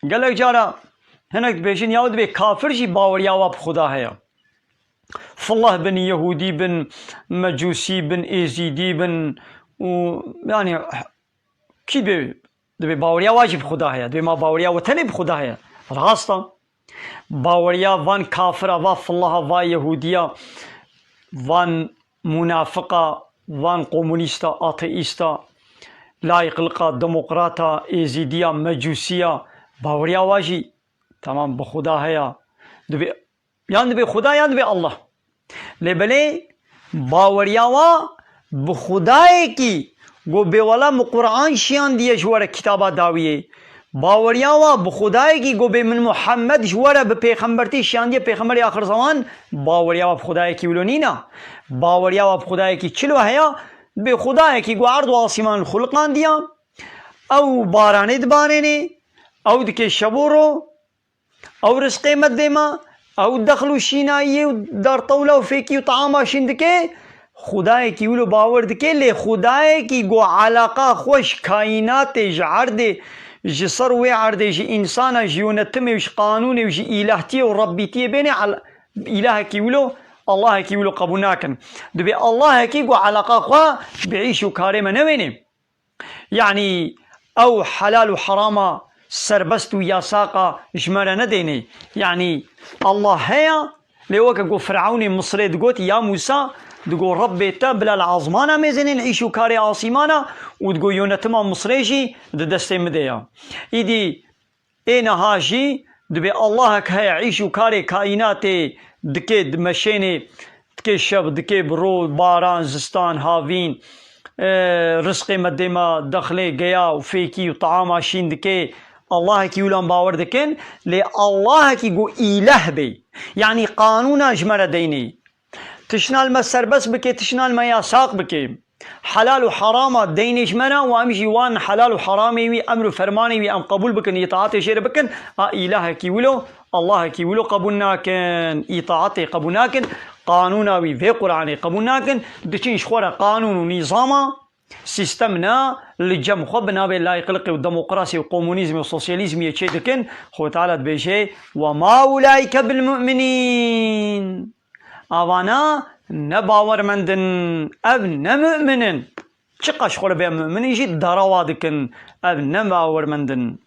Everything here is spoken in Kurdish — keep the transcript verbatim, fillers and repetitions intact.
Gelek cara hinek dibêjin, yaw dibê kafir jî baweriya wa bi Xuda heye. Fillah bin, Yehûdî bin, Mecûsî bin, Êzîdî bin û, yanî, kî dibê, dibê baweriya wa jî bi Xuda heye? Dibê ma baweriya we tenê bi Xuda heye? Rast e. Baweriya van kafira, va fillaha, va Yehûdiya, van munafiqa, van komunîsta, ateîsta, layqilqa, demokrata, êzîdiya, mecûsiya, baweriya wa jî, tamam, bi Xuda heye. Dibê, yan dibê Xuda, yan dibê Allah. Lê belê baweriya wa bi Xudayekî ku bê wela min Quran şiyandiye ji we re, kitaba dawiyê. Baweriya wa bi Xudayekî ku bê min Muhammed ji we re bi pêxembertî şiyandiye, pêxemberê axir zeman, baweriya wa bi Xudayekî wilo nîna. Baweriya wa bi Xudayekî çilo heye? Dibê Xudayekî ku erd û asîman xuliqandiya, ew baranê dibarênê, ew dike şev û ro, ew rizqê me dê me, ew dexl û şînayiyê û dartewla û fêkî û taama şîn dike, Xudayekî wilo bawer dike, lê Xudayekî ku eleqa xwe ji kaînatê, ji erdê, ji ser wê erdê, ji însana, ji yönetimê û ji qanûnê û ji îlahtiyê û rebbîtiyê bêne, el-, îlahekî wilo, Allahekî wilo qebûl nakin. Dibê Allahekî ku eleqa xwe bi îş û karê me newêne. Yanî ew helal û herama serbest û yasaqa ji me re nedêne. Yanî Allah heye, lê weke ku Firewnê Misirê digot, ya Mûsa, digot, Rebbê te bila li azmana mêzênên îş û karê asîmana û digot, yönetima Misirê jî di destê min de ye. Îdî ê niha jî dibê Allahek heye, îş û karê kaînatê dike, dimeşênê, dike şev, dike bi ro, baran, zistan, havîn, e, rizqê me dê me, dexlê, geya û fêkî û taama şîn dike. Allahekî wilo em bawer dikin, lê Allahekî ku îleh bê, yanî qanûna ji me re deynê. Tiştna li me serbest bike, tiştna li me yasaq bike. Helal û herama deynê ji me re û em jî wan helal û heramê wî, emr û fermanê wî em qebûl bikin, îtaatê jê re bikin, a îlahekî wilo, Allahekî wilo qebûl nakin, îtaatê qebûl nakin, qanûna wî vê Quranê qebûl nakin, diçin ji xwe re qanûn û nîzama, sîstem ne, li cem xwe bi navê layqilqê û demokrasî û komunîzmê û sosyalîzmiyê çê dikin, Xwedê Teala dibêje, "Ve ma ulaîke bil mu'minîn." Avana ne bawermend in, ev ne mu'min in. Çiqas ji xwe re bê mu'min in jî derewa dikin, ev ne bawermend in.